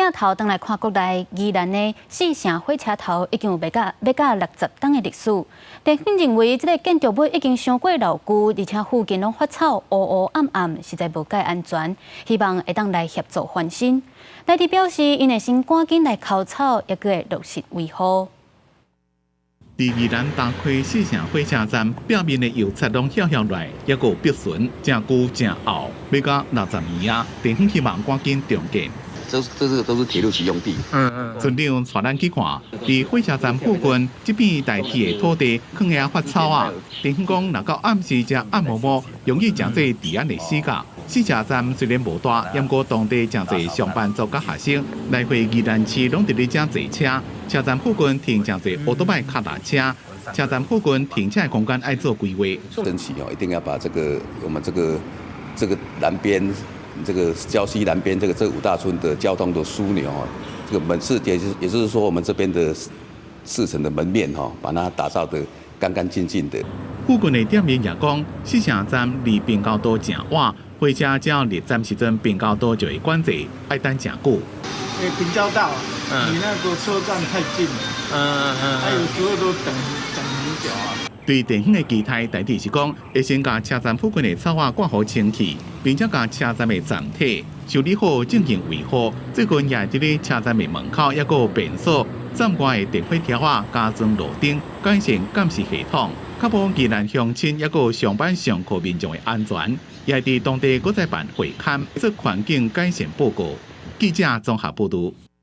鏡頭轉來看國內，宜蘭的四城火車頭已經有欲甲欲甲60冬的歷史。地方認為這个建築物已經傷過老舊，而且附近攏發臭，烏烏暗暗，實在無蓋安全。希望會當來協助翻新。台鐵表示，𪜶會先趕緊來摳草，猶閣會落實維護。佇宜蘭大溪四城火車站壁面的油漆攏翹翹來，猶閣有破損，誠舊誠漚，欲甲60年啊！地方希望趕緊重建。這都是鐵路局用地。村長帶咱去看，佇火車站附近這片台鐵的土地，囥遐發臭啊！地方講，若到暗時遮暗暛暛，容易成做治安的死角。四城站雖然無大，毋過當地誠濟上班族佮學生來回宜蘭市攏佇咧遮坐車。車站附近停誠濟歐多擺腳踏車，車站附近停車的空間愛做規劃。爭取哦，一定要把這個我們這個南邊這個礁溪南邊這五大村的交通的樞紐哦，這個門市也就是說我們這邊的四城的門面哈，把它打造得乾乾淨淨的。附近的店面也講，四城站離平交道誠遠，火車只要入站時陣，平交道就會管制，愛等誠久。欸，平交道，離那個車站太近了，還有時候都等等很久啊。對地方的期待，台鐵是講會先共車站附近的草仔割予清氣，並且共車站的站體修理好進行維護。最近也佇咧車站的門口，猶閣有便所，站外的電火柱仔加裝路燈，改善監視系統，確保宜蘭鄉親猶閣上班上課民眾的安全。也佇當地閣再辦會勘做環境改善報告。記者綜合報導。